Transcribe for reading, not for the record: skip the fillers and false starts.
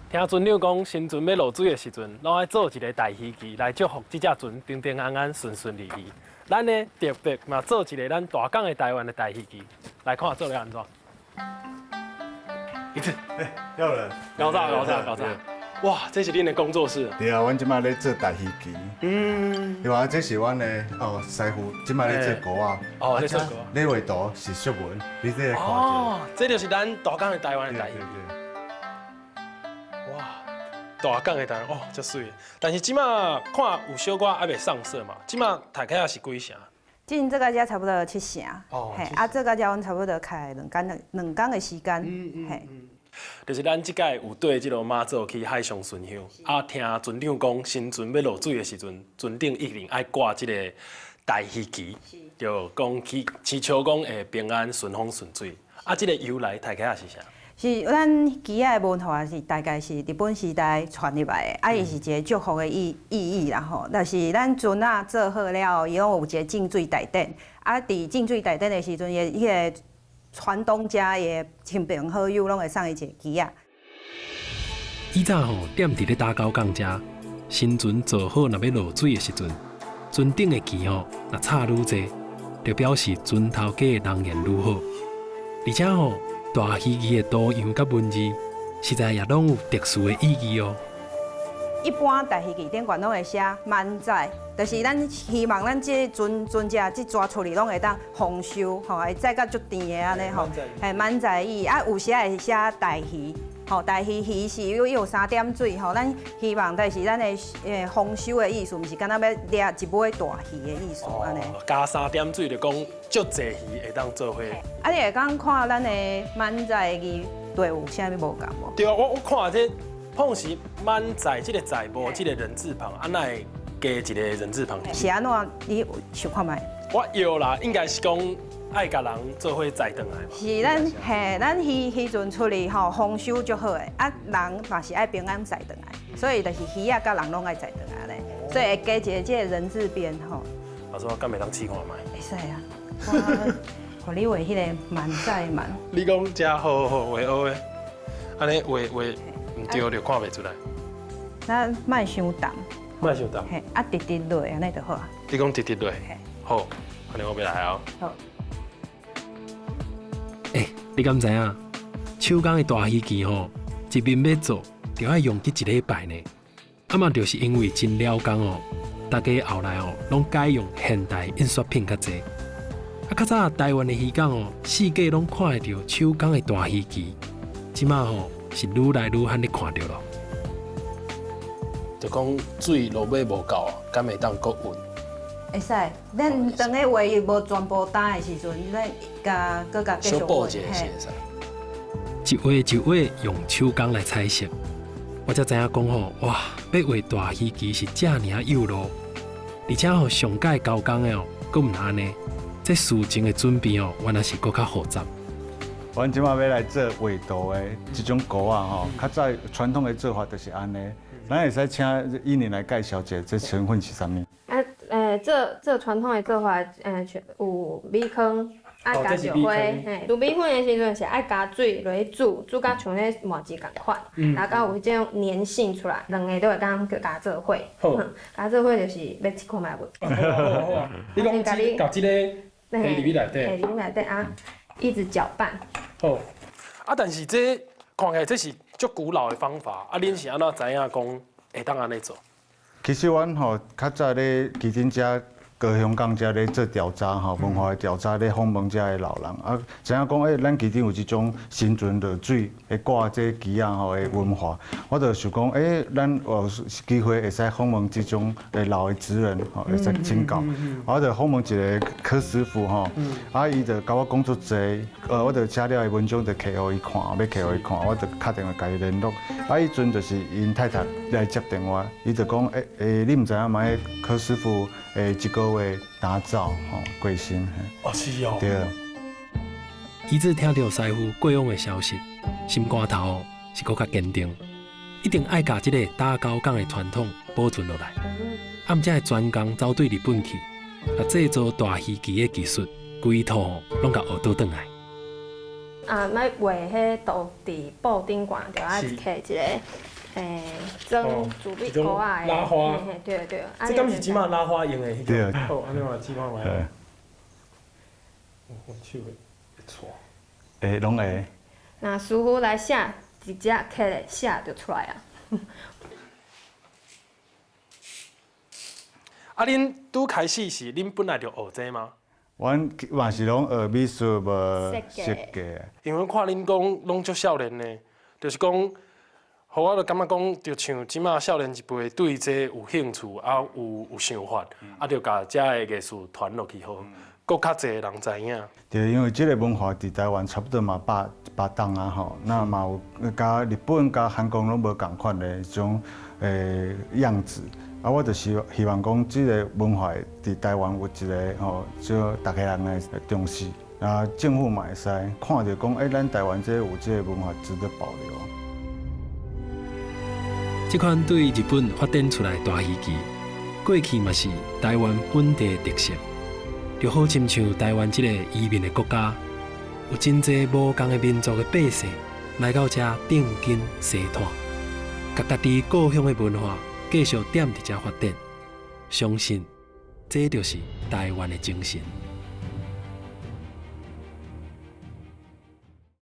聽船長講，新船欲落水的時陣，攏愛做一个大魚旗來祝福這隻船平平安安、順順利利。咱呢特別嘛做一个咱大港的台灣的大魚旗，來看做咧按怎。一次，欸，要了，搞啥搞啥搞啥！哇，這是恁的工作室。對啊，阮這擺咧做大魚旗。對啊，這是阮的哦師傅，這擺咧做糕仔。哦，咧做糕仔。咧畫圖是淑文，你這個看哦，這就是咱大港的台灣的大魚旗。哇，大港的台灣哦，遮媠。但是這馬看有小可猶未上色嘛，這馬大概是幾成？進這個才差不多七成。嘿，啊，這個才阮差不多開2工的時間。嘿。就是咱這擺有綴這个媽祖去海上巡香，啊，聽船長講，新船欲落水的時陣，船頂一定愛掛這个大魚旗，就講去祈求講會平安順風順水。啊，這个由來大概是啥？是咱旗仔的文化是大概是日本時代傳入來的，啊，伊是一个祝福的意義啦吼。但是咱船仔做好了後，伊攏有一個浸水大典，啊，佇浸水大典的時陣，伊彼个船東家的親朋好友攏會送伊一个旗仔。以早吼，踮佇咧打狗港遮，新船做好若欲落水的時陣，船頂的旗吼若插愈濟，就表示船頭家的人緣愈好。而且吼，大魚旗的圖樣佮文字，實在也攏有特殊的意義哦。一般大魚旗頂懸攏會寫滿載，就是咱希望咱這船船隻這逝出去攏會當豐收，吼，會載甲足甜的按呢吼，嘿，滿載意。啊，有時會寫大魚，吼，大魚魚是有三點水，吼，咱希望就是咱的豐收的意思，毋是干焦欲掠一尾大魚的意思按呢。加三點水就講足濟魚會當做伙。啊，你會當看咱的滿載字對有啥物無仝無？對啊，我看這。碰是滿載這个載無這个人字旁，啊，哪會加一个人字旁？是按怎？你有想看覓？我有啦，應該是講愛共人做伙載轉來。是咱嘿，咱漁漁船出去吼，豐收足好的，啊人嘛是愛平安載轉來，所以就是魚仔佮人攏愛載轉來咧，所以會加一个這个人字邊吼。老師，我敢會當試看覓？會使啊，我予你畫彼个滿載滿。你講遮好好畫烏的，按呢畫畫毋對就看袂出來。咱莫傷重。莫傷重。嘿，啊，直直落按呢就好啊。你講直直落。好，按呢我欲來哦。好。欸，你敢知影？手工的大魚旗吼，一面欲做，就愛用去一禮拜呢。啊嘛，就是因為真了工哦，大家後來哦，攏改用現代印刷品較濟。啊，較早台灣的漁港哦，四界攏看會著手工的大魚旗，這馬吼是愈來愈罕咧看著囉。就講水落尾無夠啊，敢會當閣運？會使，咱當咧畫無全部焦的時陣，咱共閣共繼續小補一下是會使。一畫一畫用手工來彩色，我才知影講吼，哇，欲畫大魚旗是遮爾仔幼路，而且吼上蓋高工的哦，閣毋按呢，這事前的準備哦，原來是閣較複雜。阮這馬欲來做畫圖的這種糕仔吼，較早傳統的做法就是按呢。咱會使請伊妮來介紹一下這成分是啥物？啊，做傳統的做法，有米糠，愛加石灰，嘿，煮米粉的時陣是愛加水落去煮，煮甲像咧麻糬仝款，然後有彼種黏性出來，兩个都會當加做伙，加做伙就是欲試看覓無？你講共這个加入去內底，加入去內底啊，一直攪拌。好，啊，但是這看起來這是足古老的方法，啊，恁是按怎知影講會當按呢做？其實阮吼較早咧旗津遮高雄港遮咧做調查吼，文化的調查咧訪問遮的老人，啊，知影講欸，咱旗津有這種新船落水會掛這旗仔吼的文化，我就想講欸，咱有機會會使訪問這種的老的職人吼，會使請教。我就訪問一个柯師傅吼，啊，伊就共我講足濟，我就寫了的文章就摕予伊看，欲摕予伊看，我就敲電話共伊聯絡。啊，彼陣就是𪜶太太來接電話，伊就講欸欸，你毋知影嗎？彼柯師傅欸，一个月打走吼過身。哦，是哦。對。伊子聽著師傅過往的消息，心肝頭是閣較堅定，一定愛共這个打鉤港的傳統保存落來。啊，毋才會專工走對日本去，共製作大魚旗的技術，規套攏共學倒轉來。啊，欲畫彼圖佇布頂懸，就愛摕一个裝煮米糊仔的。拉花。對對。這敢是這馬拉花用的彼對。好，按呢我來試看覓。我手會會會，攏會。那師傅來寫，直接刻咧寫就出來啊。啊，恁拄開始是恁本來就學這嗎？阮嘛是攏學美術，無設計。因為看恁講攏足少年的，就是講，予我就感覺講，就像這馬少年一輩對這有興趣，啊有有想法，啊就共遮的藝術傳落去予閣較濟人知影。對，因為這个文化佇台灣差不多嘛百百冬啊吼，那嘛有佮日本、佮韓國攏無仝款的這種樣子。啊，我就是希望講，這个文化佇台灣有一个吼，叫逐家人來重視，啊，政府嘛會使看著講，欸，咱台灣這有這个文化值得保留。這款對日本發展出來的大魚旗，過去嘛是台灣本地的特色，就好親像台灣這个移民的國家，有真濟無仝的民族的百姓來到遮定根生湠，共家己故鄉的文化繼續踮佇遮發展，相信這就是台灣的精神。